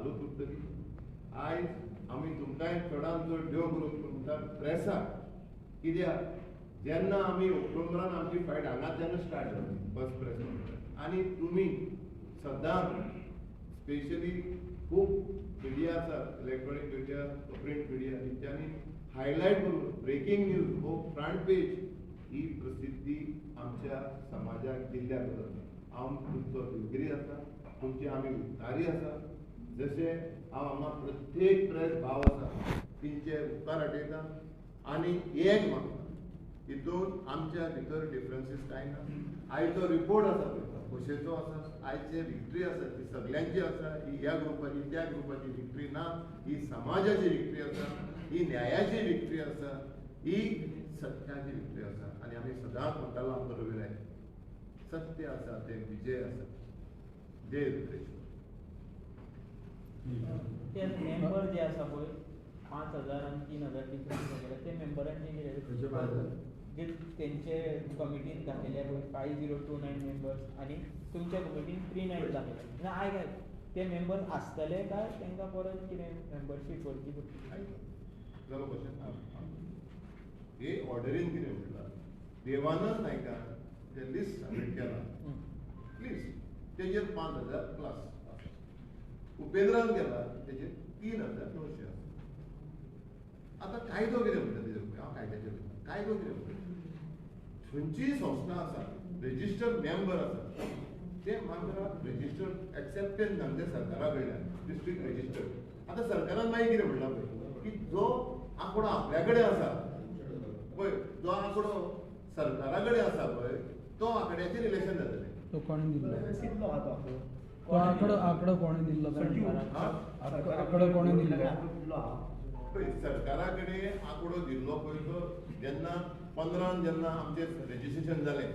चालूच उरतली. आयज आमी तुमकांय चडान चड देव करूं तुमकां प्रेसाक, कित्याक जेन्ना आमी ऑक्टोबरान आमची फायट हांगाच्यानूच स्टार्ट जाली फर्स्ट प्रेस कॉन्फरन्स, आनी तुमी सदांच स्पेशली खूब मिडिया आसा, इलेक्ट्रॉनीक मिडिया, प्रिंट मिडिया, तेंच्यांनी हायलायट करून ब्रेकींग न्यूज हो फ्रंट पेज ही प्रसिद्धी आमच्या समाजाक दिल्ल्या बद्दल हांव तुमचो दिलगिरी आसा, तुमची आमी उपकारी आसा. जशें हांव हांगा प्रत्येक प्रेस भाव आसा तेंचे उपकार आठयता आनी एक मागता, हितून आमच्या भितर डिफरन्सीस कांय ना. आयचो रिपोर्ट आसा पळय खोशेचो आसा, आयचे विक्ट्री आसा ती सगल्यांची आसा, ही ह्या ग्रुपाची त्या ग्रुपाची विक्ट्री ना, ही समाजाची विक्ट्री आसा, ही न्यायाची विक्ट्री आसा, ही सत्याची विक्ट्री आसा. आनी आमी सदांच म्हणटालो आमचो रवी नायक, सत्य आसा तें विजय आसा. जय रुद्रेश्वर. ते मेंबर जे आसा पळय 5,000 आनी 3,000 डिफरन्स वगैरे ते मेंबरांचे कितें जे तेंचे कमिटीन दाखयले पळय 5029 मेंबर्स आनी तुमच्या कमिटीन 39 दाखयले ना. आयक आयक, ते मेंबर्स आसतले काय तांकां परत कितें मेंबरशीप भरची पडटली? जालो क्वेश्चन. हे ऑर्डरीन कितें म्हणलां, देवानंद नायकान ते लिस्ट सबमीट केलां, लिस्ट तेजेर 5,000 प्लस आसा, उपेंद्रान केला तेजेर 3,900 आसा. आतां कायदो कितें म्हणटा तेजेर पळय, हांव कायद्याचेर वयता. कायदो कितें म्हणटा, खंयचीय संस्था आसा रजिस्टर्ड मेंबर आसा ते मागीर रजिस्टर्ड एक्सेप्टन्स ना म्हणजे सरकारा कडल्यान डिस्ट्रिक्ट रजिस्टर्ड. आतां सरकारान मागीर कितें म्हणलां पळय की जो आंकडो आपल्या कडेन आसा पळय, जो आंकडो सरकारा कडेन आसा पळय तो आंकड्याचेर इलेक्शन जातलें. तो कोणें दिल्लो? तो आंकडो आंकडो कोणें दिल्लो? आंकडो कोणें दिल्लो? पळय सरकारा कडेन आंकडो दिल्लो पळय तो जेन्ना 15 जेन्ना आमचें रजिस्ट्रेशन जालें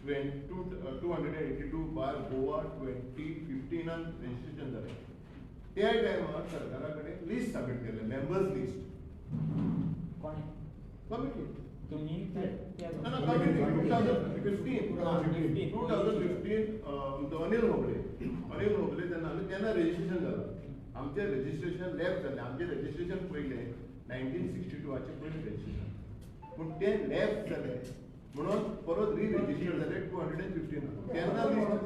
282 bar Goa 2015 registration जालें, त्या टायमार सरकारा कडेन लिस्ट सबमीट केलें, मेंबर्स लिस्ट. कोणें? कमिटी. तुमी? ना ना, कमिटी 2015 2015 अनिल होबले, अनिल होबले तेन्ना आनी तेन्ना रजिस्ट्रेशन जालां आमचें. रजिस्ट्रेशन लॅप्स जालें आमचें. रजिस्ट्रेशन पयलें 1962 पयलें रजिस्ट्रेशन, पूण तें लॅप्स जालें म्हणून परत री रजिस्टर जालें 215 तेन्ना list.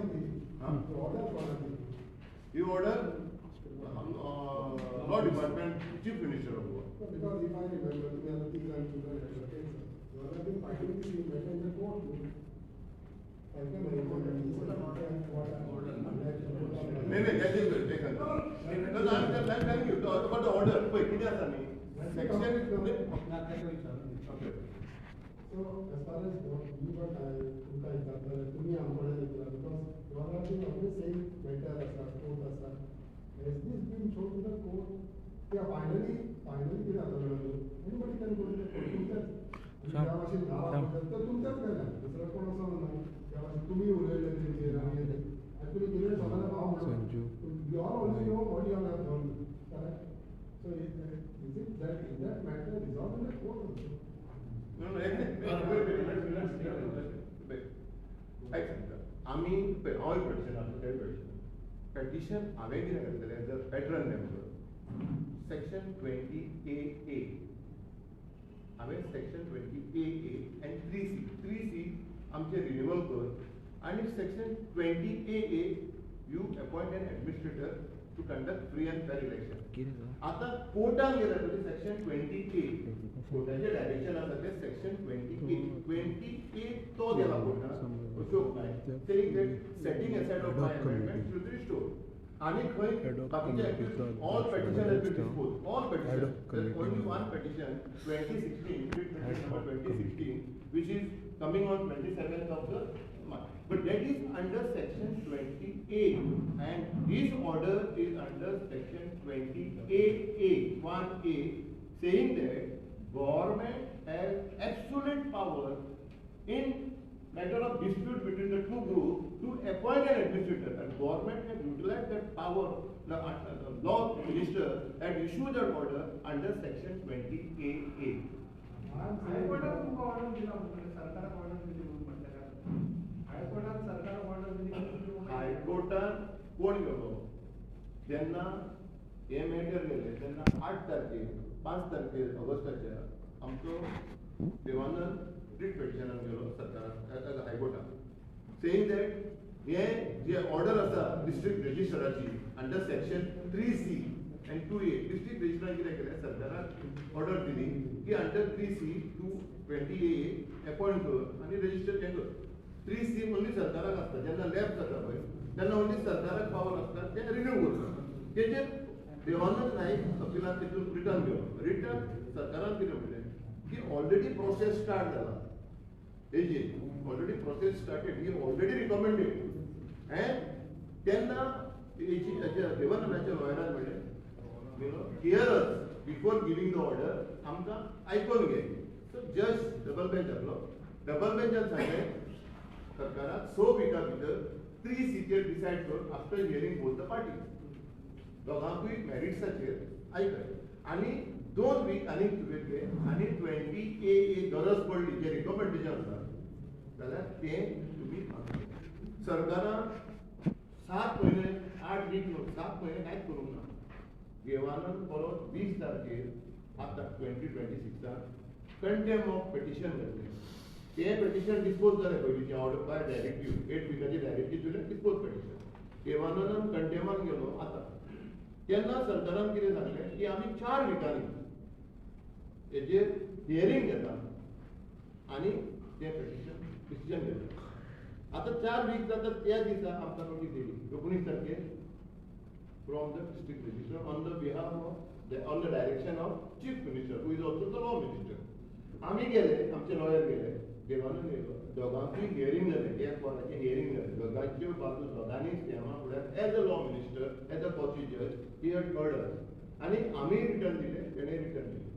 He order law department, chief minister of Goa. Because if I remember, तुम्ही आता तीन जाण तुमकां you all have been fighting this matter in the court. नाही नाही, that is taken. No, no, I'm telling you, about the order. पळय कितें आसा न्ही section. Okay. So as far as what you got, तुमकां विचारताले तुमी आमकोडेन येतला because you all have been always saying matter आसा, court आसा. Has this been shown to the court? Yeah, finally, finally कितें जाता जाणा न्हू, anybody can go to the court. तुमच्याच त्या भाशेन धांव तर तुमच्याच कडल्यान दुसरो कोण असो ना. त्या भाशेन तुमी उलयले तेंचेर आनी एक्चुअली कितें सगळ्यांना भाव म्हणून you all only know what you all have done, correct? So is it that is that matter resolved in the court also? No, no, एक wait, आयक सांगता आमी पळय, हांव पेटिशन आसा, तें पेटिशन पेटिशन हांवें कितें घातलेलें as a patron member section 20AA, हांवें section 20AA and 3C, 3C आमचें रिन्युअल कर आनी section 20AA you appoint an administrator to conduct free and fair election. आतां कोर्टान गेल्यार पळय सेक्शन 20A कोर्टाचें डायरेक्शन आसा तें सेक्शन 20A 20A तो गेला कोर्टान Ashok Naik saying that setting aside of my amendment should be restored. आनी खंय बाकीचे all petition has been disposed, all petition. There is only one petition 2016, writ petition number 2016, which is coming on 27th of the month, but that is under section 28 and this order is under section 28A 1A, saying that government has absolute power in matter of dispute between the two groups to appoint an administrator, and government has utilized that power. The law minister had issued that order under section 20AA. हायकोर्टान तुमकां order दिला म्हणटलें, सरकाराक order दिली म्हणून म्हणटलें. हायकोर्टान सरकाराक order दिली म्हणून हायकोर्टान कोण गेलो? जेन्ना हे मॅटर गेले तेन्ना 8 तारखेर 5 तारखेर ऑगस्टाच्या आमचो देवानंद रिट पिटिशनान गेलो सरकाराक हायकोर्टान, सेईंग that हे जे ऑर्डर आसा डिस्ट्रिक्ट रजिस्टराची under section 3C and 2A, district रजिस्टरान कितें केलें, सरकाराक ऑर्डर दिली की अंडर 3C 220A appoint कर आनी रजिस्टर हें कर. 3C only सरकाराक आसता, जेन्ना लॅब जाता पळय तेन्ना ओन्ली सरकाराक पावर आसता तें रिन्यू करता. तेजेर देवानंद नायक अपिलान तितून रिटर्न गेलो. रिटर्न सरकारान कितें म्हणलें की ऑलरेडी प्रोसेस स्टार्ट जाला, तेजेर already process started, he already recommended. And तेन्ना देवानंदाच्या लॉयरान म्हणलें, you know, hear us before giving the order, आमकां आयकोन घे. सो जज डबल बेंच जालो, डबल बेंचान सांगलें सरकाराक 6 विका भितर 3C decide कर after hearing both the party, दोगांकूय मॅरिट्साचेर आयकय आनी 2 वीक आनीक तुवें घे आनी 20AA गरज पडली जे रिकमेंडेशन आसा जाल्यार तें तुमी सरकारान 7 म्हयने 8 वीक न्हू 7 म्हयने कांयच करूंक ना. देवानंद परत 20 तारखेर आतां 2026 कंटेम ऑफ पिटिशन घातलें. तें पिटिशन डिस्पोज जालें पयलींचें ऑर्डर बाय डायरेक्टीव 8 विकाची डायरेक्टीव दिलें डिस्पोज पिटिशन. देवानंदान कंटेमान गेलो. आतां तेन्ना सरकारान कितें सांगलें की आमी 4 विकांनी हेजेर हियरींग घेता आनी तें पिटिशन डिसिजन घेता. आतां 4 वीक जाता त्या दिसा आमकां नोटीस येयली 19 तारखेर from the district register on the behalf of on the direction of chief minister who is also the law minister. आमी गेले, आमचे लॉयर गेले, देवानंद येयलो, दोगांकूय हियरींग जालें, 1 वराचें हियरींग जालें, दोगांच्यो बाजू दोगांनी सीएमा फुड्यान as a law minister as a quasi जज he had heard अस आनी आमी रिटर्न दिलें, तेणें रिटर्न दिलें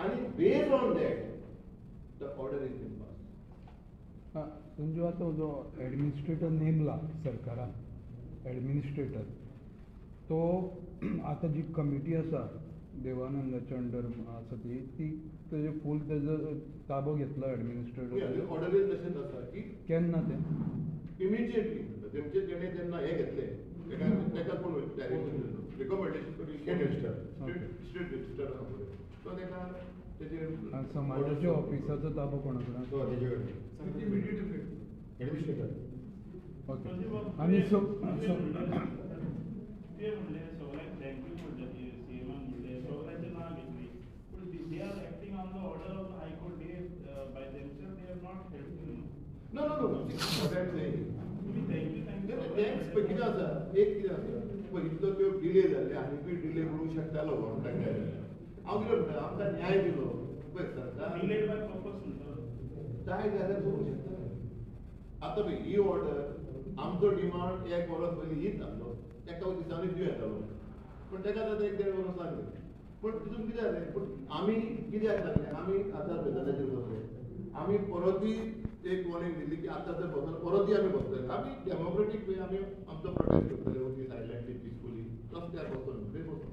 आनी based on that the order is been pass. तुमचो आतां जो एडमिनिस्ट्रेटर नेमला सरकारान, एडमिनिस्ट्रेटर तो आतां जी कमिटी आसा देवानंदाच्या अंडर आसा ती ती तेजे फूल तेजो ताबो घेतलो एडमिनिस्ट्रेटर. ऑर्डर तशेंच आसा की केन्ना तें इमिजिएटली तेमचे तेणें जेन्ना हें घेतलें तेका तेका कोण डायरेक्शन दिलो रिकमेंडेशन स्टेट रजिस्टर आसा पळय तो तेका तेजेर समाजाच्या ऑफिसाचो ताबो कोणा कडेन तो तेजे कडेन एडमिनिस्ट्रेटर. ओके आनी सो ते म्हणले सगळ्यांक thank you म्हणले सीएमान म्हणले सगळ्यांचे नांव घेतली, पूण they are acting on the order of the high court, they by themselves they are not helping. No no no what I am saying तुमी thank you thank you thanks पळय कितें आसा, एक कितें आसा पळय इतलो त्यो डिले जाल्ले आनीकूय डिले करूंक शकतालो गव्हर्मेंटाक. हांव कितें म्हणटा आमकां न्याय दिलो पळय सरकार डिलेड बाय पर्पस म्हणटा जाय जाल्यार करूंक शकता. आतां पळय ही ऑर्डर आमचो डिमांड 1 वर्स पयलीं हीच जाल्लो, एका दिसांनी दिवं येतालो पूण तेका आतां 1-1.5 वर्स लागलें. पूण तितून कितें जालें, पूण आमी कित्याक लागले, आमी आतां बेजाराचेर बसले, आमी परतूय एक वॉर्निंग दिली की आतां जर बसले परतूय आमी बसतले, आमी डेमोक्रेटीक वे आमी आमचो प्रोटेस्ट करतले ओके सायलंटली पिसफुली रस्त्यार बसून थंय बसून.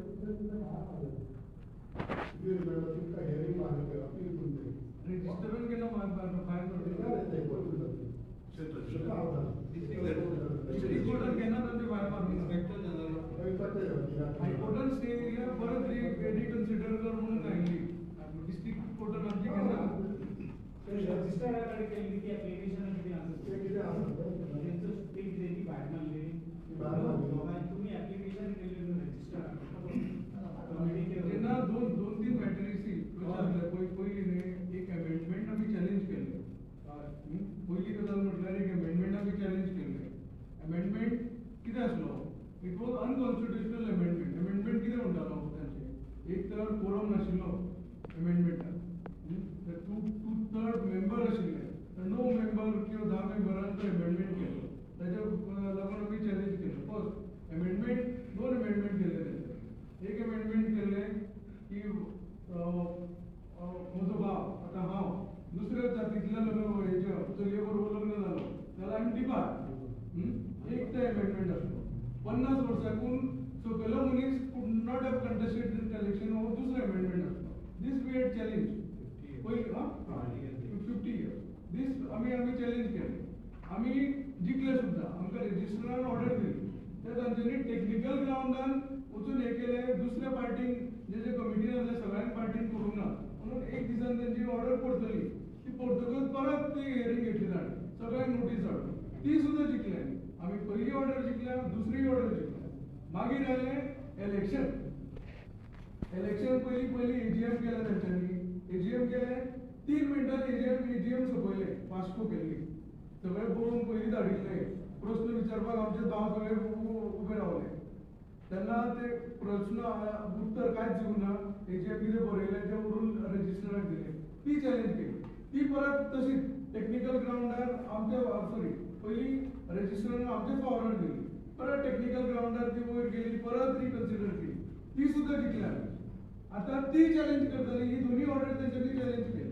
रजिस्टरान केन्ना फायल डिस्ट्रिक्ट कोर्टान केन्ना तांचे फायल मारली इन्स्पेक्टर जनरल हायकोर्टान स्टे दिल्या परत रिकन्सिडर कर म्हणून सांगली डिस्ट्रिक्ट कोर्टान आमची केन्ना रजिस्टरा कडेन केल्ली ती एप्लिकेशन कितें आसा तेंचो स्टे कितें ती भायर मारली तुमी एप्लिकेशन केल्ली रजिस्टरा तेन्ना दोन तीन मॅटरीसी पयली न्ही एक अमेंडमेंट आमी चॅलेंज केल्लें. पयली गजाल म्हटल्यार एक अमेंडमेंट आमी चॅलेंज केल्लें. अमेंडमेंट कितें आसलो, it was unconstitutional amendment. Amendment कितें म्हणटालो तांचें, एक तर कोरम नाशिल्लो अमेंडमेंटाक, 2/3 मेंबर आशिल्ले, 9 मेंबर किंवा 10 मेंबरान तो अमेंडमेंट केलो, ताच्या लागून आमी चॅलेंज केलो. फर्स्ट अमेंडमेंट 2 अमेंडमेंट केले तांचे. एक अमेंडमेंट केलें की म्हजो भाव आतां हांव दुसऱ्या जातींतल्या लग्न हेच्या चलये बरोबर लग्न जालो जाल्यार आमी डिबार, एक ते अमेंडमेंट आसलो. 50 वर्सांकून सकयलो मनीस could not have contested in election हो दुसरो अमेंडमेंट आसलो. दीस we had challenge पयलीं 50 इयर्स दीस आमी आमी आमी चॅलेंज केले, आमी जिखले सुद्दां. आमकां रजिस्ट्रारान ऑर्डर दिली ते तांच्यांनी टेक्निकल ग्रावंडान वचून हें केलें. दुसऱ्या पार्टीन जे जे कमिटीन आसले सगळ्यांक पार्टीन करूंक ना म्हणून एक दिसान तेंची ऑर्डर परतली. ती परतकच परत ती हियरींग घेतली ताणें, सगळ्यांक नोटीस हाडून ती सुद्दां जिखले आमी. पयली ऑर्डर जिखल्या, दुसरी ऑर्डर जिखल्या. मागीर आयलें इलेक्शन. इलेक्शन पयलीं पयलीं एजीएम केलें तेंच्यांनी. एजीएम केलें 3 मिनटान एजीएम सोंपयलें. वास्को केल्ली सगळे बरोवन पयलीं धाडिल्ले. प्रस्न विचारपाक आमचे गांव सगळे उबे रावले तेन्ना ते प्रस्न उत्तर कांयच दिवंक ना. एजीएम कितें बरयलें तें उरून रजिस्टराक दिलें. ती चॅलेंज केली. ती परत तशीच टेक्निकल ग्रावंडार आमच्या सॉरी पयलीं रजिस्टरान आमचेच फावरार दिली, परत टेक्निकल ग्रावंडार ती वयर गेली, परत रिकन्सिडर केली, ती सुद्दां जिखली आमी. आतां ती चॅलेंज करतली. ही दोन्ही ऑर्डर तेंच्यांनी चॅलेंज केली.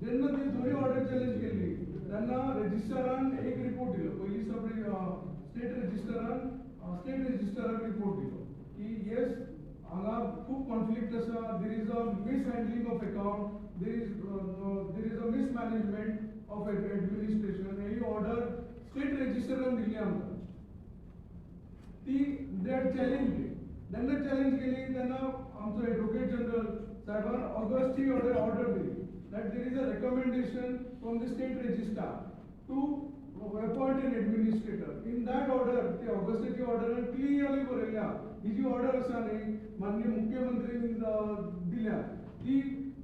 जेन्ना ती दोन्ही ऑर्डर चॅलेंज केली तेन्ना रजिस्टरान एक रिपोर्ट दिलो. पयलीं सब स्टेट रजिस्टरान स्टेट रजिस्टराक रिपोर्ट दिलो की येस हांगा खूब कॉन्फ्लिक्ट आसा, there is a mishandling of account, there is a mismanagement of administration. He order state रजिस्टरान दिली आमकां. ती they are challenge. जेन्ना चॅलेंज केली तेन्ना आमचो एडवोकेट जनरल साहेबान ऑगस्ट ही ऑर्डर दिली that there is a recommendation from the state registrar to appoint an administrator. In that order, ती ऑगस्टाची order clearly बरयल्या. ही जी ऑर्डर आसा न्ही माननीय मुख्यमंत्रीन दिल्या ती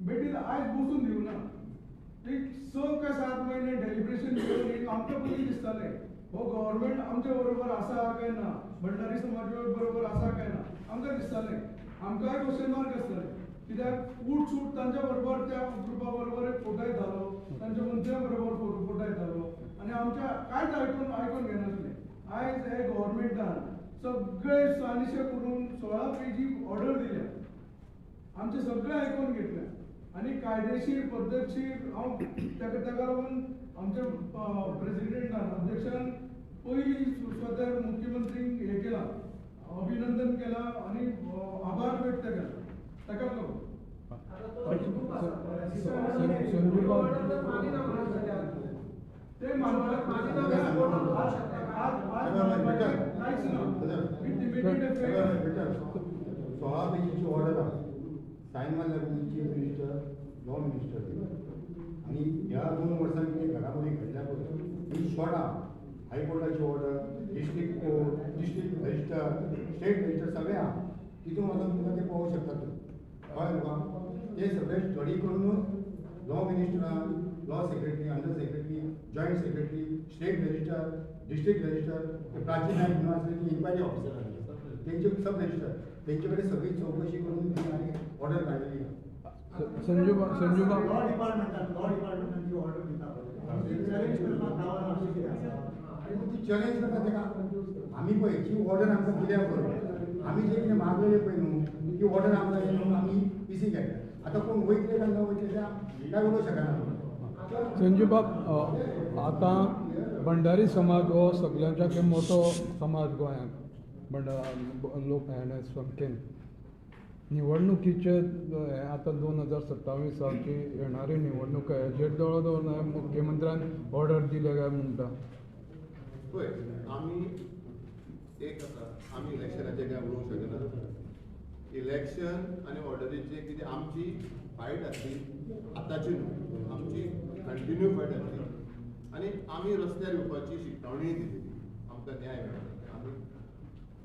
बेटीन आयज बसून दिवना. एक 6 काय 7 महिने डेलिब्रेशन घेवन एक आमकां पयलीं दिसतालें हो गव्हर्मेंट आमच्या बरोबर आसा काय ना, भंडारी समाजा बरोबर आसा काय ना, आमकां दिसतालें. आमकांय क्वेश्चन मार्क आसतालें कित्याक उठ सूट तांच्या बरोबर त्या ग्रुपा बरोबर एक फोटो येतालो, तांच्या मंत्र्या बरोबर फोटो येतालो आनी आमच्या कांयच आयकून घेनासलें. आयज हे गव्हर्मेंटान सगळे सानिशे करून 16 पेजी ऑर्डर दिल्या, आमचे सगळे आयकून घेतल्या आनी कायदेशीर पद्दतशीर हांव ताका लागून आमच्या प्रेसिडेंटान अध्यक्षान पयलीं स्वता मुख्यमंत्रींक हें केलां, अभिनंदन केलां आनी आभार व्यक्त केला ताका लागून. ते मानपाक कांयच ना. 16 पेजीची ऑर्डर आसा, सायन मारल्या चीफ मिनिस्टर, लॉ मिनिस्टर. आनी ह्या 2 वर्सां कितें घडामोडी घडल्या पळय ही शॉर्ट आहा. हायकोर्टाची order, district court, district register, state register सगळें आहा. तितून वचून तुमकां ते पळोवंक शकता तुमी. कळ्ळें तुका? ते सगळे स्टडी करूनच law मिनिस्टरान, law secretary, under secretary, joint secretary, state register, district register, Prachi Naik म्हणून आसले ती इन्क्वायरी ऑफिसर आसले तेंचे सब रजिस्टर, तेंचे कडेन सगळी चवकशी करून ती आनी ऑर्डर काडलेली. संजू लॉ डिपार्टमेंटान जी ऑर्डर दिता पळय चॅलेंज करपाक गांवान अशें कितें आसा ती चॅलेंज करता तेका आमी पळय जी ऑर्डर आमकां दिल्या पळय आमी जे कितें मागलेले पळय न्हू ती ऑर्डर आमकां येवन आमी पीसी घेतल्या. आतां कोण वयतले काय ना वयतले ते काय उलोवंक शकना. संजू बाब, आतां भंडारी समाज हो सगळ्यांच्या मोठो समाज गोंयांत भंडार लोक हेणे संख्येन. निवडणुकीचे हे आतां 2027 सालची येणारी निवडणूक हेजेर दोळो दवरून मुख्यमंत्र्यान ऑर्डर दिले काय म्हणटा? पळय आमी एक आसा, आमी इलेक्शनाचेर काय उलोवंक शकना. इलेक्शन आनी ऑर्डरीचे कितें आमची फायट आसली आतांची न्हू, आमची कंटिन्यू फायट आसली आनी आमी रस्त्यार येवपाची शिटकावणीय दिली आमकां न्याय मेळटा. आमी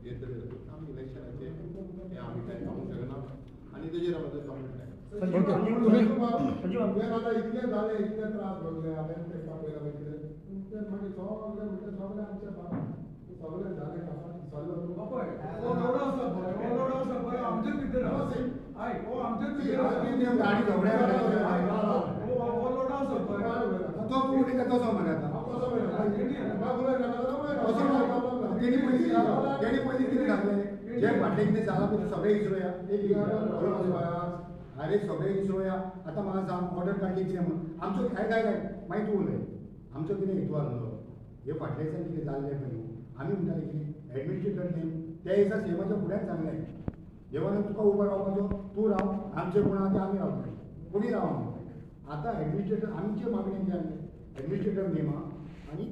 हे तरेन आमी इलेक्शनाचे हें आमी कांय सांगूंक शकना आनी तेजेर आमचो कमेंट जाय. आतां इतलें जालें, इतले त्रास भोगले हांवें ताका पयला कितें मागीर सगळें म्हणटा सगळें आमच्या बाबा सगळें जालें पळय हो लढो आसा पळय, हो लढो आसा पळय आमचेच भितर आसा. आयक हो आमचेच भितर आसा. हो लढो आसा पळय तो तूं उलयता तसो मरे आतां तेणी पयलीं कितें सांगलें जे फाटलें कितें जालां पळय सगळें इसरोया एक अरे सगळें इसरोया. आतां म्हाका सांग ऑर्डर काडली कितें म्हणून आमचो काय काय काय मागीर तूं उलय. आमचो कितें हेतू आसलो हे फाटल्या दिसान कितें जाल्लें पळय न्हू आमी म्हणटाले कितें एडमिनिस्ट्रेटर नेम त्या दिसा सीएमाच्या फुड्यान सांगलें देवान तुका उबो रावपाचो तूं राव, आमचे कोण आहा ते आमी रावतले, कोणी राव. आतां एडमिनिस्ट्रेटर आमचे मागणी कितें आसली एडमिनिस्ट्रेटर नेमा आनी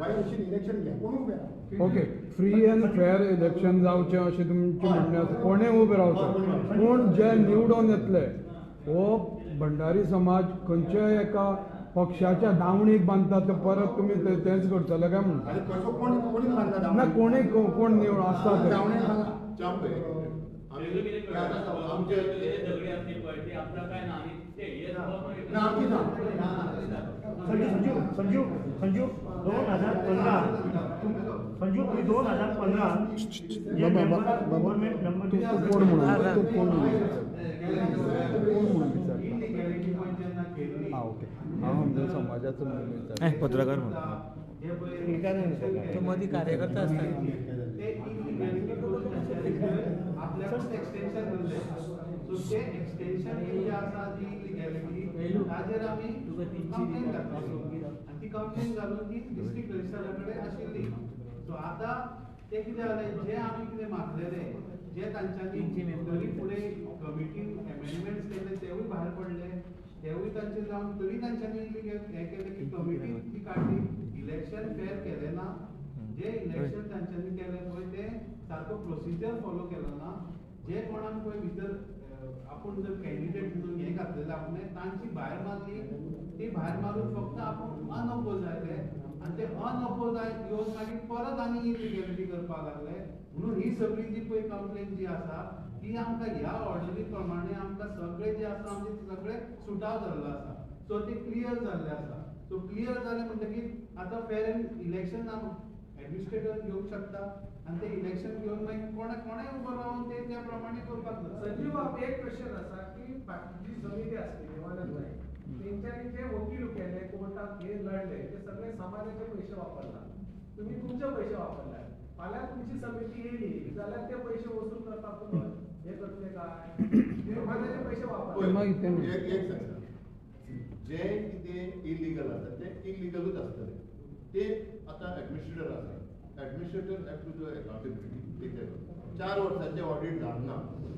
बाय इलेक्शन इलेक्शन घ्या, कोण उबे राव. Okay, free and fair election जावचें अशें तुमचें म्हणणें आसा, कोणें उबें रावचें, पूण जे निवडून येतले हो भंडारी समाज खंयच्याय एका पक्षाच्या दावणीक बांदता ते परत तुमी तेंच करतले काय म्हणटा? कसो कोण कोणीच बांदता? ना, कोणी कोण निवड आसता ते संजू संजू 2015 संजू तुम्ही 2015 गव्हर्नमेंट नंबर कोण म्हणून तूं कोण म्हणून विचारता? आं ओके, हांव आमच्या समाजाचो म्हणून विचारता, पत्रकार म्हणून तो मदीं कार्यकर्ता आसता. सो ते एक्सटेंशन जे आसा ती इलिगॅलिटी ताजेर आमी कंप्लेन घातली आनी ती कंप्लेन घालून ती डिस्ट्रिक्ट रजिस्ट्रारा कडेन आशिल्ली. सो आतां ते कितें जालें, जे आमी कितें मागलेले जे तांच्यांनी तरी फुडें कमिटीन एमेंडमेंट्स केले तेवूय भायर पडले, तेवूय तांचे जावन तरी तांच्यांनी इलिगल हें केलें की कमिटी ती काडली, इलेक्शन फेर केलें ना, जे इलेक्शन तांच्यांनी केलें पळय तें सारको प्रोसिजर फॉलो केलो ना, जे कोणाक पळय भितर आपूण जर कॅन्डिडेट म्हणून हें घातलेलें आपणें तांची भायर मारली, ती भायर मारून फक्त आपूण अनअपोज आयले आनी ते अनअपोज येवन मागीर परत आनी इलिगॅलिटी करपाक लागले. म्हणून ही सगळी जी पळय कंप्लेन जी आसा ती आमकां ह्या ऑर्डरी प्रमाणे आमकां सगळें जें आसा आमचें सगळें सुटाव जाल्लो आसा. सो ते क्लियर जाल्लें आसा. सो क्लियर जालें म्हणटकीर आतां फेर एंड इलेक्शन एडमिनिस्ट्रेटर घेवंक शकता आनी ते इलेक्शन घेवन मागीर कोणें उबो रावन ते त्या प्रमाणे करपाक जाता. संजीव बाब, एक क्वेश्चन आसा की बाकीची समिती आसली देवानंद नायक तेंच्यांनी जे वकील केले कोर्टात हे लढले ते सगळे समाजाचे पयशे वापरला, तुमी तुमचे पयशे वापरले, फाल्यां तुमची समिती येयली जाल्यार ते पयशे वसूल करपाक तुमी हे करतले काय? समाजाचे पयशे वापरले. एक सांगता, जे कितें इलिगल आसा तें इलिगलूच आसतलें. ते आतां एडमिनिस्ट्रेटर आसा, administrator have to do accountability. 4 वर्सांचें ऑडीट जावंक ना,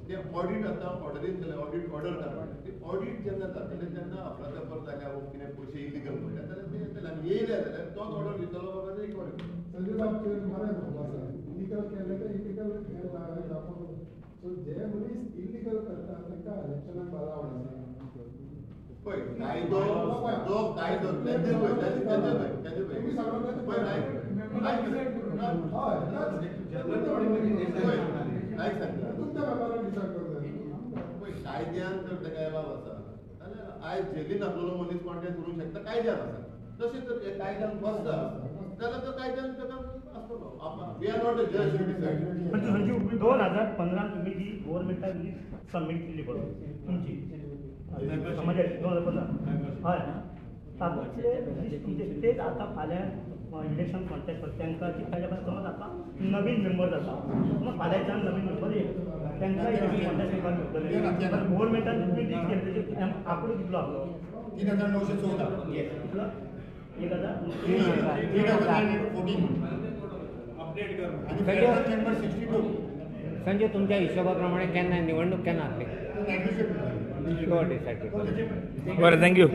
तें ऑडीट आतां ऑर्डरीन जालें, ऑडीट ऑर्डर जालें, तें ऑडीट जेन्ना जातलें तेन्ना अफरातफर जाल्या वो कितें पयशे इलिगल पडल्या जाल्यार ते येतले आनी येयले जाल्यार तोच ऑर्डर दितलो बाबा ते एक ऑर्डर. संजय बाब, बरें म्हणलें आसा, इलिगल केलें तें इलिगल हें जावपाक. सो जे मनीस इलिगल करता तांकां इलेक्शनाक बारा आसा. पळय कायदो जो कायदो तेजे पळय तेजे पळय पळय पळय कायद्यान जर ताका एलाव आसा जाल्यार आयज जेलीन आसलेलो मनीस कॉन्टेस्ट करूंक शकता, कायद्यान आसा. तशें जर कायद्यान बसता जाल्यार तो कायद्यान ताका आसतलो. We are not a जज टू डिसायड. पण संजीव, 2015 तुम्ही जी गव्हर्नमेंटाक लिस्ट सबमीट केली पळय तुमची समाजाची 2015, हय, तातूंतले लिस्ट तेच आतां फाल्यां इलेक्शन कॉन्टेस्ट करता तांकां ती फाल्यां समज आतां नवीन मेंबर जाता, समज फाल्यांच्यान नवीन मेंबर येयले तांकां इलेक्शन कॉन्टेस्ट करपाक मेळटलें. गव्हर्नमेंटान तुमी लिस्ट केली तेजे आंकडो कितलो आसलो? 3914. येस, कितलो? 1014. अपडेट कर. आनी फेडरल मेंबर 62. संजय, तुमच्या हिशोबा प्रमाणे केन्ना निवडणूक केन्ना आसली? डिसायड. बरें, thank you.